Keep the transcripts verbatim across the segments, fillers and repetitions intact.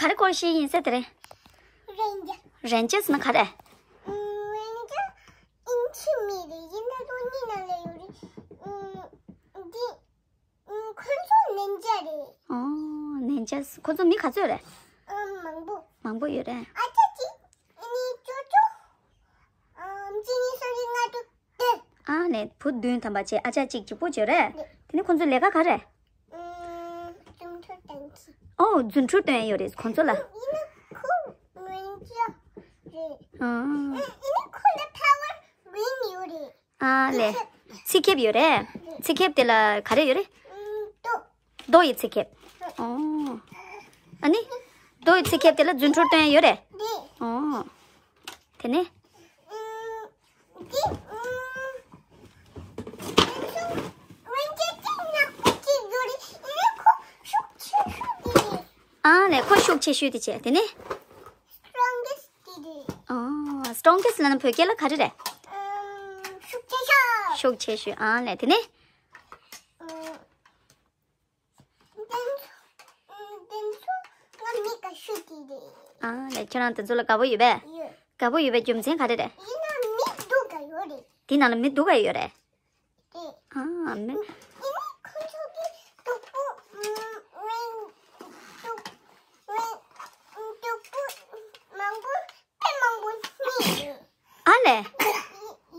ག་རེ་སྐོར་བཤད་ཡིན་ཟེར་དེ་རེད། རེན་ཇར། རེན་ཇར་ཟེར་ན་ག་རེ། ཨུམ། རེན་ཇར་ཨིན་ཇི་མི་རེད། ཡིན་ན་རྡོ་སྣེ་ནང་ལ་ཡོད་རེད། ཨུམ། འདི། ཨུམ། ཁོ་ཚོ་ནན་ཇར་རེད། ཨོ། ནན་ཇར། ཁོ་ཚོ་མི་ག་ཚོད་རེད། ཨུམ། མང་པོ། མང་པོ་ཡོད་རེད། ཨ་ཅག་གཅིག་ཨ་ནི་ཅོ་ཅོ། ཨུམ། གཅིག་གཉིས་གསུམ་བཞི་ལྔ་དྲུག་བདུན། ཨ་ནི་བུ་བདུན་ཐམ་པ་བྱས། ཨ་ཅག་གཅིག་གཅིག་པོ་བྱས་རེད། དེ་ནི་ཁོ་ཚོ་ལས་ཀ་ག་རེ། ཨུམ། རྫུ་འཕྲུལ་སྟོན་གྱི། ཨོ། རྫུ་འཕྲུལ་སྟོན་ཡོད་རེད་ཁོ་ཚོ་ལ། ཡིན་ན་ཁོ་རེན་ཇར་རེད། ཨ། ཡིན་ན་ཁོ་ལ་པ་ཝར་རིང་ཡོད་རེད། ཨ་ལས། ཚི་ཁེབས་ཡོད་རེད། ཚི་ཁེབས་དེ་ལ་ག་རེ་ཡོད་རེད། ཨུམ། རྡོ། རྡོ་ཡི་ཚི་ཁེབས། ཨོ། ཨ་ནི། རྡོ་ཡི་ཚི་ཁེབས་དེ་ལ་རྫུ་འཕྲུལ་སྟོན་ཡོད་རེད། རེད། ཨོ། དེ་ནས། ཨུམ། འདི། ཨུམ། རེན་ཇར་གཅིག་ནག་པོ་གཅིག་ཡོད་རེད། ཡིན་ན་ཁོ་ཤུགས་ཆེ་ཤོས་དེ་རེད། ཨ་ལས། ཁོ་ཤུགས་ཆེ་ཤོས་དེ་བྱས། དེ་ནས། སི་ཊོང་གེ་སི་ཊི་དེ་རེད། ཨོ། སི་ཊོང་གེ་སི་ཊི་ལབ་ན་བོད་སྐད་ལ་ག་རེ་རེད། ཨུམ། ཤུགས་ཆེ་ཤོས། ཤུགས་ཆེ་ཤོས། ཨ་ལས། དེ་ནས། ཨུམ། དེ་ཚོ། ཨུམ། དེ་ཚོ་ང་མི་དགའ་ཤོས་དེ་རེད། ཨ་ལས། ཁྱོད་རང་དེ་ཚོ་ལ་དགའ་པོ་ཡོད་པས། ཡོད། དགའ་པོ་ཡོད་པའི་རྒྱུ་མཚན་ག་རེ་རེད། ཡིན་ན་མི་སྡུག་ག་ཡོད་རེད། དེ་ནང་ལ་མི་སྡུག་ག་ཡོད་རེད། རེད། ཨ། མི། ཡིན་ན་ཁོ་ཚོ་གི་སྡུག་པོ། ཨུམ། རེན། སྡུག་རེན། སྡུག་པོ་མང་པོ། དཔེ་མང་པོ་རྙེད་རེད། ཨ་ལས།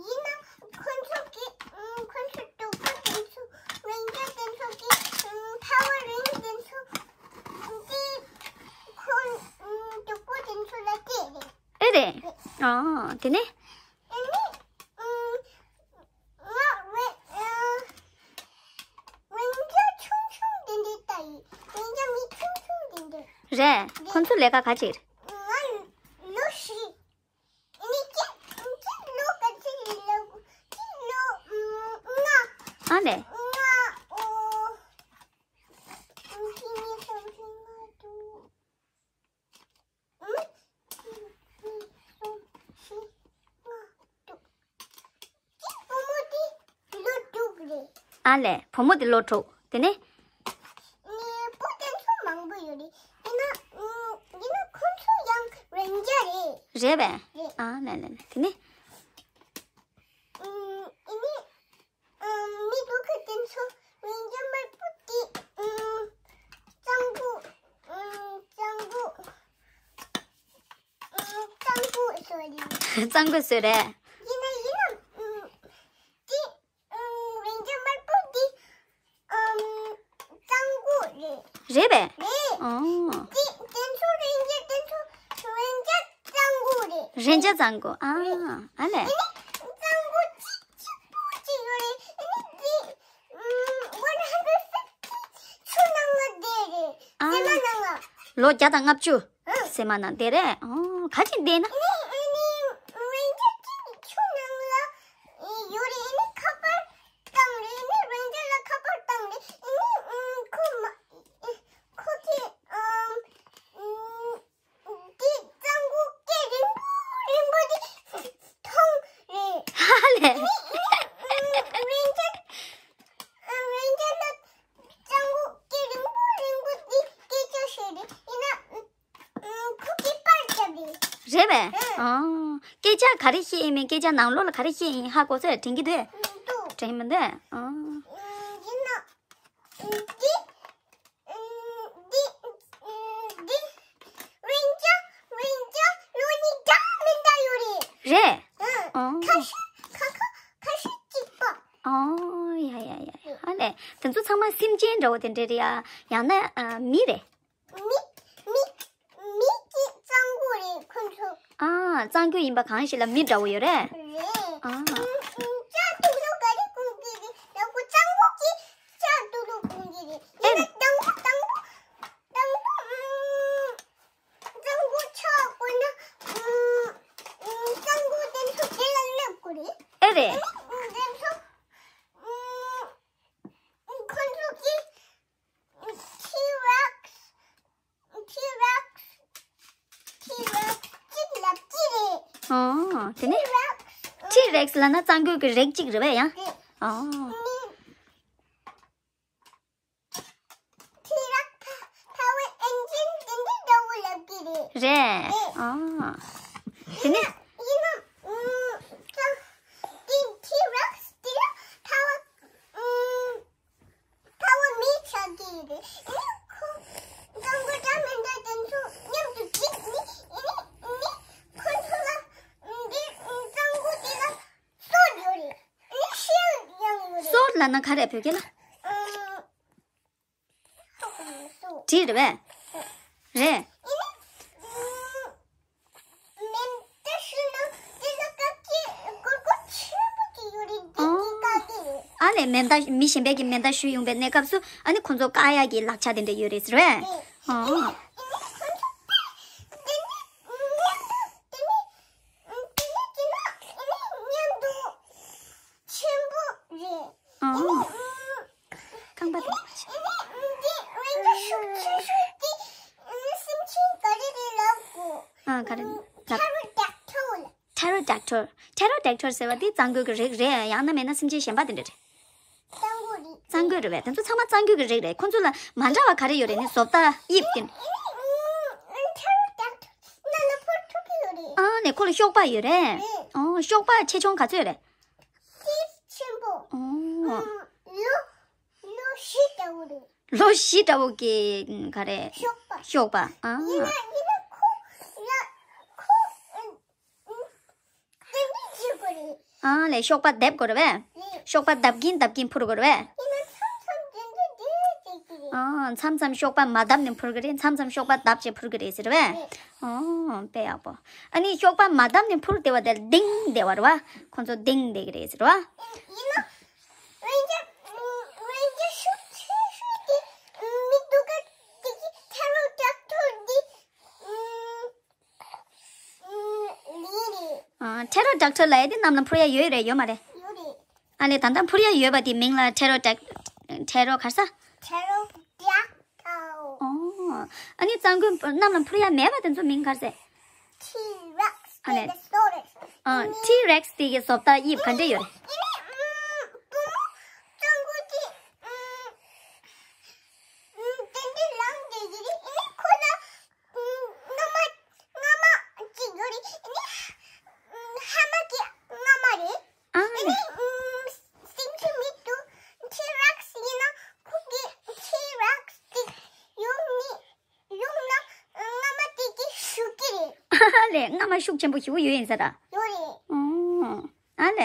ཡིན་ན་ཁོ་ཚོ་གི། ཨུམ། ཁོ་ཚོ་སྡུག་པོ་དེ་ཚོ་རེན་ཇར་དེ་ཚོ་གི། ཨུམ། པ་ཝར་རིང་དེ་ཚོ་དེ་ཁོ། ཨུམ། སྡུག་པོ་དེ་ཚོ་ལ་སྤྲད་རེད། ཨེ་རེད། ཨ། དེ་ནས། ཨ་ནི། ཨུམ། ང་རེ། ཨ། རེན་ཇར་ཆུང་ཆུང་དེ་འདྲ་ལྟ་ཡི། རེན་ཇར་མི་ཆུང་ཆུང་དེ་འདྲ། རེད། ཁོ་ཚོ་ལས་ཀ་ག་ཅིག་ང་ལོ་བཞི། ཨ་ནི་གཅིག་གཅིག་ལོ་ག་ཚོད་རེད་ལབ། གཅིག་ལོ། ཨུམ། ལྔ། ཨ་ལས། ལྔ། ཨོ། ཨུམ། གཅིག་གཉིས་གསུམ་བཞི་ལྔ་དྲུག་ཨུམ། གཅིག་གཉིས་གསུམ་བཞི་ལྔ་དྲུག་གཅིག་བུ་མོ་དེ་ལོ་དྲུག་རེད། ཨ་ལས། བུ་མོ་དེ་ལོ་དྲུག་དེ་ནས། ནི་བུ་དེ་ཚོ་མང་པོ་ཡོད་རེད། ཡིན་ན། ཨུམ། ཡིན་ན་ཁོ་ཚོ་ཡང་རེན་ཇར་རེད། རེད་པས། རེད། ཨ་ལས་ལས་ལས། དེ་ནས། ཨུམ། ཡིན་ནི། ཨུམ། མི་སྡུག་གི་དེ་ཚོ་རེན་ཇར་དམར་པོ་དེ། ཨུམ། གཙང་པོ། ཨུམ། གཙང་པོ། ཨུམ། གཙང་པོ་བཟོ་རེད། གཙང་པོ་བཟོ་རེད། ཡིན་ན་ཡིན་ན། ཨུམ། དེ། ཨུམ། རེན་ཇར་དམར་པོ་དེ། ཨུམ། གཙང་པོ་རེད། རེད་པས། རེད། ཨོ། དེ་དེ་ཚོ་རེན་ཇར་དེ་ཚོ་རེན་ཇར་གཙང་པོ་རེད། རེན་ཇར་གཙང་པོ། ཨ། རེད། ཨ་ལས། ཨ་ནི་གཙང་པོ་གཅིག་གཅིག་པོ་གཅིག་ཡོད་རེད། ཨ་ནི་དེ། ཨུམ། ཝན་ཧན་ཌེ་རེད་ཕིབ་ཊི་ཆུ་ནང་ལ་བསྡད་རེད། ཨ། སྲན་མ་ནང་ལ། ལོ་བརྒྱ་དང་ལྔ་བཅུ། ཨ། སྲན་མ་ནང་བསྡད་རེད། ཨོ། ག་ཅིག་བསྡད་ན། ཨ་ནི་ཨ་ནི་རེན་ཇར་གཅིག་ཆུ་ནང་ལ་ཡོད་རེད། ཨ་ནི་ཁ་པར་བཏང་རེད། ཨ་ནི་རེན་ཇར་ལ་ཁ་པར་བཏང་རེད། ཨ་ནི་ཨུམ། ཁོ་མ། ཁོ་གི། ཨུམ། ཨུམ། དེ་གཙང་པོ་སྐེ་རིང་པོ་རིང་པོ་དེ་མཐོང་རེད། ཧ་ལས། ཨ་ནི་ཨ་ནི་ཨུམ། རེན་ཇར། ཨུམ། རེན་ཇར་ལ་གཙང་པོ་སྐེ་རིང་པོ་རིང་པོ་དེ་སྐད་ཆ་བཤད་རེད། ཡིན་ན། ཨུམ། ཁོ་གིས་པར་བརྒྱབ་རེད། རེད་པས། ཨང་། ཨོ། སྐད་ཆ་ག་རེ་བཤད་ཡིན་མིན། སྐད་ཆ་ནང་ལོགས་ལ་ག་རེ་བཤད་ཡིན་ཧ་གོ་སོང་། དྲན་གྱི་འདུག་འདུག་དྲན་གྱི་མི་འདུག་ཨང་། ཨུམ། ཡིན་ན། འདི། འདི། འདི། རེན་ཇར། རེན་ཇར་ལོ་གཉིས་འདྲ་མི་འདྲ་ཡོད་རེད། རེད། ཨང་། ཨང་། ཁ་ཤས་ཁ་ཁ་ཁ་ཤས་གཅིག་པ། ཨོ། ཡ་ཡ་ཡ་ཡ། ཨ་ལས། དེ་ཚོ་ཚང་མ་སེམས་ཅན་འདྲ་བོ་དེ་འདྲ་རེད་ཡ། ཡང་ན། ཨ། མི་རེད། མི། མི། མི་གི་གཙང་པོ་རེད་ཁོ་ཚོ། ཨ། གཙང་རྒྱུ་ཡིན་པ་གང་ཞིག་ལ་མི་འདྲ་བོ་ཡོད་རེད། རེད། ཨ། ཨུམ། ཨུམ། སྐྲ་སྡུག་སྡུག་ག་རེ་སྐུང་གི་རེད་ལབ་གོ། གཙང་པོ་གི་སྐྲ་སྡུག་སྡུག་སྐུང་གི་རེད། ཨེ། ཡིན་ན་དང་པོ་དང་པོ་དང་པོ། ཨུམ། གཙང་པོ་ཆགས་དགོས་ན། ཨུམ། ཨུམ། གཙང་པོ་དེ་ཚོ་དེ་ལ་སླེབས་དགོས་རེད། ཨེ་རེད། ཨ་ནི། ཨུམ། དེ་ཚོ། ཨུམ། ཁོ་ཚོ་གི། ཊི་རེག་སི། ཊི་རེག་སི། ཊི་རེག་སི་གཅིག་ལབ་ཀྱི་རེད། ཨོ། དེ་ནས། ཊི་རེག་སི། ཊི་རེག་སི་ལབ་ན་གཙང་རྒྱུ་གི་རེག་གཅིག་རེད་པས་ཡ། རེད། ཨོ། ཨ་ནི། ཊི་རེག་སི་པ་ཝར་ཨེན་ཇིན་དེ་འདྲ་འདྲ་བོ་ལ། རེད། ཨ། དེ་ནས། ཡིན་ན། ཨུམ། ད། དེ་ཊི་རེག་སི་དེ་ལ་ཕ་བ། ཨུམ། ཕ་བ་མི་ཆགས་ཀྱི་རེད། ཨེ་ཁོ། གཙང་པོ་འདྲ་མི་འདྲ་དེ་ཚོ་མཉམ་དུ་བསྒྲིགས་ནི། ཨེ་ནི་ཁོ་ཚོ་ལ། འདི་གཙང་པོ་དེ་ལ་སོ་ཡོད་རེད། ཨེ་ཤེལ་ཡང་ཡོད་རེད། སོ་ལབ་ན་ག་རེ་བོད་སྐད་ལ། ཨུམ། ཧ་གོ་མི་སོ། དྲི་རེད་པས། རེད། ཨེ་ནི། ཨུམ། མེ་མདའ་གཞུས་ན་དེ་ལ་བཀག་ཆས་གུར་གུར་ཆེན་པོ་ཅིག་ཡོད་རེད། འདི་གིས་བཀག་གི་རེད། ཨ་ལས། མེ་མདའ། མི་གཞན་པས་ཀྱིས་མེ་མདའ་གཞུས་ཡོང་པའི་གནས་སྐབས་སུ། ཨ་ནི་ཁོང་ཚོ་བཀག་ཡག་གི་ལག་ཆ་དེ་འདྲ་ཡོད་རེད་ཟེར་བས། ཨེ། ཨོ། ཨེ་ནི་ཁོང་ཚོ་དེ་ནི་མཉམ་དུ། དེ་ནི། དེ་ནི་དེ་ན་ཨེ་ནི་མཉམ་དུ་ཆེན་པོ་རེད། ཨོ། ཨེ་ནི། རྐང་པ་དང་། ཨེ་ནི་འདི་རེན་ཇར་ཤུགས་ཆེ་ཤོས་དེ་སེམས་ཅན་ག་རེ་རེད་ལབ་གོ། ཨ། ག་རེ་ལབ། ཊེ་རོ་ཌེག་ཊལ། ཊེ་རོ་ཌེག་ཊལ། ཊེ་རོ་ཌེག་ཊལ་ཟེར་བ་དེ་གཙང་རྒོད་ཀྱི་རིགས་རེད། ཡང་ན་མིན་ན་སེམས་ཅན་གཞན་པ་དེ་འདྲ་རེད། གཙང་རྒོད་རེད། གཙང་རྒོད་རེད་པས། དེ་ཚོ་ཚང་མ་གཙང་རྒོད་ཀྱི་རིགས་རེད། ཁོ་ཚོ་ལ་མ་འདྲ་བ་ག་རེ་ཡོད་རེད། ནི་བཟོ་ལྟ་དབྱིབས་དེ། ཨེ་ནི་ཊེ་རོ་ཌེག་ཊལ་ནང་ལ་འཕུར་ཐུབ་ཀྱི་ཡོད་རེད། ཨ་ནི་ཁོ་ལ་གཤོག་པ་ཡོད་རེད། རེད། ཨོ། གཤོག་པ་ཆེ་ཆུང་ག་ཚོད་རེད། ཏི་ཆེན་པོ། ཨོ། ལོ། ལོ་བཞི་འདྲ་བོ་རེད། ལོ་བཞི་འདྲ་བོ་གི་ག་རེ། གཤོག་པ། གཤོག་པ། ཨ། ཡིན་ན་ཡིན་ན་ཁོ་ཡ་ཁོ། ཨ། དེ་འདྲ་བྱེད་དགོས་རེད། ཨ་ལས། གཤོག་པ་རྡེབ་དགོས་རེད་པས། རེད། གཤོག་པ་རྡབ་གིན་རྡབ་གིན་འཕུར་དགོས་རེད་པས། ཡིན་ན་མཚམས་མཚམས་དེ་འདྲ་དེ་འདྲ་བྱེད་ཀྱི་རེད། ཨ། མཚམས་མཚམས་གཤོག་པ་མ་བརྡབས་ནས་འཕུར་གྱི་རེད། མཚམས་མཚམས་གཤོག་པ་བརྡབས་བྱས་འཕུར་གྱི་རེད་ཟེར་བས། རེད། ཨོ། དཔེ་ཡག་པོ། ཨ་ནི་གཤོག་པ་མ་བརྡབས་ནས་འཕུར་བསྡད་པ་དེ་ལྡིང་བསྡད་པ་རེད་པ། ཁོ་ཚོ་ལྡིང་བསྡད་ཀྱི་རེད་ཟེར་བ། ཡིན་ན། རེན་ཇར། རེན་ཇར་ཤུགས་ཆེ་ཤོས་དེ་མི་འདུག་ག་དེ་གི་ཊེ་རོ་ཌེག་ཊལ་འདི། ཨུམ། ཨུམ། ལི་རེད། ཨ། ཊེ་རོ་ཌེག་ཊལ་ལབ་ཡ་དེ་གནམ་ལ་འཕུར་ཡ་ཡོད་རེད། ཡོད་མ་རེད། ཡོད་རེད། ཨ་ལས། ད་ལྟ་འཕུར་ཡ་ཡོད་པ་དེ་མིང་ལ་ཊེ་རོ་ཌེག། ཊེ་རོ་ག་རེ་ཟེར། ཊེ་རོ་ཌེག་ཊལ། ཨོ། ཨ་ནི་གཙང་རྒོད་གནམ་ལ་འཕུར་ཡ་མེད་པ་དེ་ཚོ་མིང་ག་རེ་ཟེར། ཊི་རེག་སི། ཨ་ལས། ཊི་རེག་སི་ཊེ་རོ་ཌེག་ཊལ། ཨ། ཊི་རེག་སི་དེ་གི་བཟོ་ལྟ་དབྱིབས་ག་འདྲ་ཡོད་རེད། ཨེ་ནི། ཨུམ། བུ་མོ་གཙང་རྒོད་དེ། ཨུམ། ཨུམ། དེ་འདྲ་ལངས་བསྡད་ཀྱི་རེད། ཨེ་ནི་ཁོ་ལ། ཨུམ། རྔ་མ། རྔ་མ་གཅིག་ཡོད་རེད། ཨེ་ནི། ཨུམ། ཧ་མ་གི་རྔ་མ་རེད། ཨ་ནི། ཨེ་ནི། ཨུམ། སེམས་ཅན་མི་འདུག་ཊི་རེག་སི་ཡིན་ན་ཁོ་གི་ཊི་རེག་སི་དེ་ཡོང་ནི། ཡོང་ན་རྔ་མ་དེ་གིས་གཞུ་གི་རེད། ཨ་ལས། རྔ་མ་ཤུགས་ཆེན་པོ་ཞེ་པོ་ཡོད་ཡིན་ས་ར། ཡོད་རེད། ཨོ། ཨ་ལས།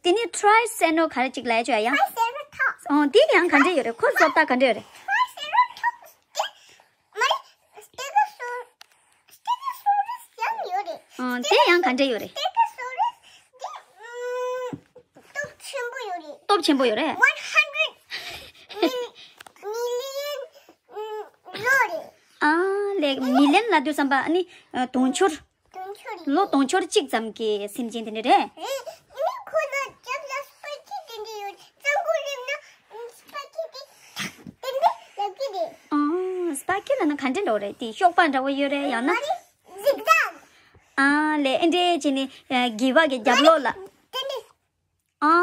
དེ་ནི་ཊི་རའི་སེ་ར་ནོ་ག་རེ་ཅིག་ལབ་ཡ་ཅོ་ཡ་ཡང་། ཊི་རའི་སེ་ར་ཊོབ་སི། ཨོ། དེ་ཡང་ག་འདྲ་ཡོད་རེད། ཁོ་བཟོ་ལྟ་ག་འདྲ་ཡོད་རེད། ཊི་རའི་སེ་ར་ཊོབ་སི་དེ་མ་རེད། སྟེ་ག་སོ། སྟེ་ག་སོ་རི་སི་ཡང་ཡོད་རེད། ཨོ། དེ་ཡང་ག་འདྲ་ཡོད་རེད། སྟེ་ག་སོ་རི་སི་དེ། ཨུམ། སྟོབས་ཆེན་པོ་ཡོད་རེད། སྟོབས་ཆེན་པོ་ཡོད་རེད། ཝན་ཧན་ཌེ་རེཌ་མི་ལི་ཡན་ལོ་རེད། ཨ་ལས། མི་ལི་ཡན་ལབ་དུས་ཙམ་པ་ཨ་ནི་དུང་ཕྱུར། དུང་ཕྱུར་རེད། ལོ་དུང་ཕྱུར་གཅིག་ཙམ་གྱི་སེམས་ཅན་དེ་འདྲ་རེད། རེད། ཨ་ནི་ཁོ་ལ་རྒྱབ་ལ་སྤར་ཁི་དེ་འདྲ་ཡོད། གཙང་པོ་སླེབས་ན་སྤར་ཁི་དེ་དེ་འདྲ་ཡོད་ཀྱི་རེད། ཨ། སྤར་ཁི་ལབ་ན་ག་འདྲ་འདྲ་བོ་རེད། དེ་གཤོག་པ་འདྲ་བོ་ཡོད་རེད། ཡང་ན། མ་རེད། ཟིག་ཟག་ཨ་ལས། ཨེ་འདྲས་བྱས་ནས་ཨ་གི་བ་གི་རྒྱབ་ལོགས་ལ། དེ་འདྲས། ཨ།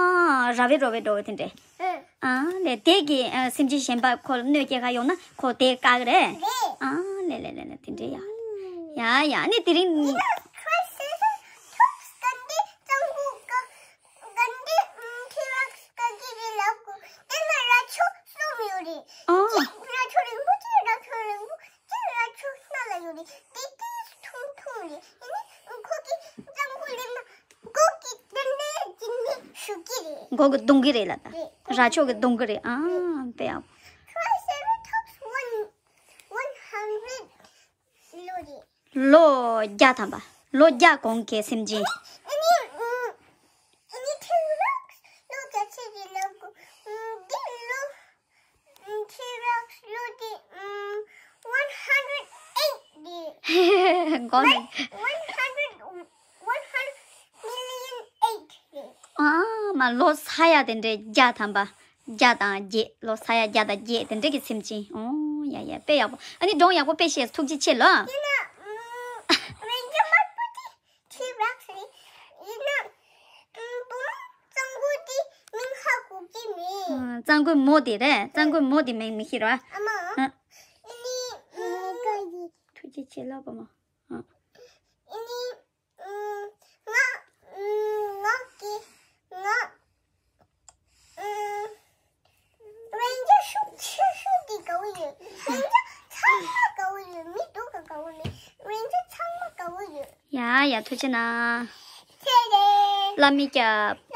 ར་བའི་རོ་བའི་འགྲོ་བའི་དེ་འདྲས། ཨ་ལས། དེ་གིས་ཨ་སེམས་ཅན་གཞན་པ་ཁོ་ལ་གནོད་སྐྱེལ་ག་ཡོང་ན་ཁོ་དེ་བཀག་གི་རེད། རེད། ཨ་ལས་ལས་ལས་ལས། དེ་འདྲས་ཡ། ཡ་ཡ། ཨ་ནི་དེ་རིང་། ཡིན་ན་ཁོའི་སེམས་ཅན་ཐོབ་སྟེ་གཙང་པོ་བཀག་ག་འདི་ཨུམ་ཊི་རེག་སི་བཀག་གི་རེད་ལབ་གོ། དེ་ན་རྭ་ཅོ་གསུམ་ཡོད་རེད། ཨོ། གཅིག་རྭ་ཅོ་རིང་པོ་གཅིག་རྭ་ཅོ་རིང་པོ་གཅིག་རྭ་ཅོ་སྣ་ལ་ཡོད་རེད། དེ་དེ་ཐུང་ཐུང་རེད། ཡིན་ནའི་ཁོ་གི་གཙང་པོ་སླེབས་ན་མགོ་གི་དེ་ནས་དེ་ནས་གཞུ་གི་རེད། མགོ་གི་རྡུང་གི་རེད་ལབ་ད། རེད། རྭ་ཅོ་གི་རྡུང་གི་རེད། ཨ་དཔེ་ཡག་པོ། Triceratops one, one hundred ལོ་རེད། ལོ་བརྒྱ་ཐམ་པ། ལོ་བརྒྱ་གོང་གི་སེམས་ཅན། ཨ་ནི། ཨ་ནི། ཨ་ནི་ཊི་རེག་སི་ལོ་བརྒྱ་ཆེ་རེད་ལབ་གོ། ཨ་འདི་ལོ། ཨ་ཊི་རེག་སི་ལོ་དེ། ཨ་one hundred eight རེད། གོ་ནས། One hundred, one hundred million eight རེད། ཨ་མ་ལོ་ས་ཡ་དེ་འདྲའི་བརྒྱ་ཐམ་པ། བརྒྱ་དང་བརྒྱད། ལོ་ས་ཡ་བརྒྱ་དང་བརྒྱད་དེ་འདྲ་གི་སེམས་ཅན། ཨོ་ཡ་ཡ། དཔེ་ཡག་པོ། ཨ་ནི་སྒྲུང་ཡག་པོ་དཔེ་བཤད། ཐུགས་རྗེ་ཆེ་ལོ། ཡིན་ན། ཨམ། རེན་ཇར་དམར་པོ་དེ་ཊི་རེག་སི་རེད། ཡིན་ན། ཨམ། བུ་མོ་གཙང་པོ་དེ་མིང་ཧ་གོ་གི་མེད། ཨ། གཙང་པོའི་མོ་དེ་རེད། གཙང་པོའི་མོ་དེ་མིང་མི་ཤེས་ར། ཨ་མ། ཨ། ཨ་ནི། ཨམ། ཅི་ཆེ་ལོ་པ་མ། ཨ། ཨ་ནི། ཨུམ། ང་། ཨུམ། ང་གི། ང་། ཨུམ། རེན་ཇར་ཤུགས་ཆེ་ཤོས་དེ་དགའ་བོ་ཡོད། རེན་ཇར་ཚང་མ་དགའ་བོ་ཡོད། མི་སྡུག་ག་དགའ་བོ་མེད། རེན་ཇར་ཚང་མ་དགའ་བོ་ཡོད། ཡ་ཡ། ཐུགས་རྗེ་གནང་། ཐད་རེད། བླ་མའི་སྐྱབས།